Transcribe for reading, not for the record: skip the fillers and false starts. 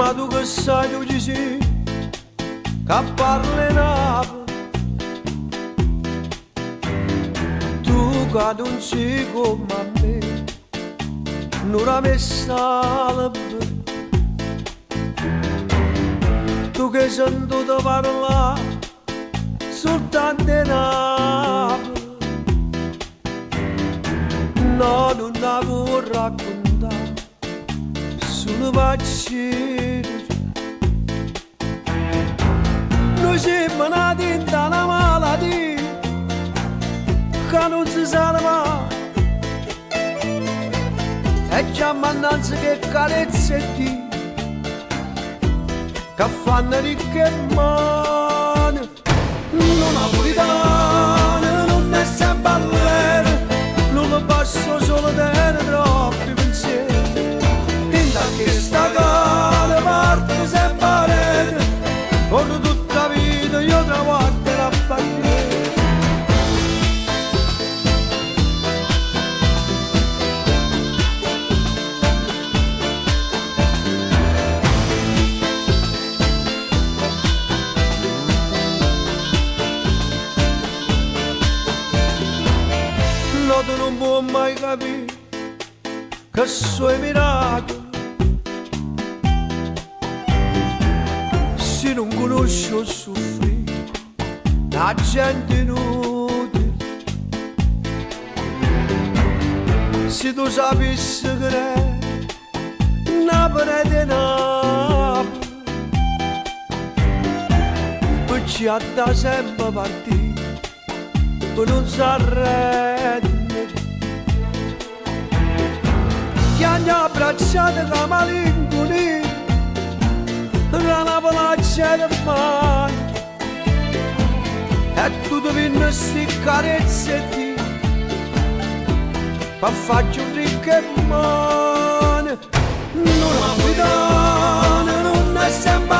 Ma tu che sai tu ci sei, che parli Napoli. Tu che non sei come me, non ha messa la Tu che sento parlare soltanto di Napoli. No, non la può raccontare, solo facile. Noi siamo nati in una malattia che non si salva. E chiama innanzi che carezze di che fanno ricche mani. Non napolitano, non è sempre all'era, non passo solo te troppi pensieri. In da questa cara parte sempre rete, con tutta vita io te guardo la bandiera. No, tu non puoi mai capire che sono i miracoli. Se non conosci o soffrire, la gente inutile. Se tu sapessi che è Napoli di Napoli, perché ha da sempre partire, per non si arrendere. Chiagna abbracciata la malinconia, la Napoli c'è in mano, e tu devi queste carezze di per farci un ricco in mano. Non napolitano, non è sempre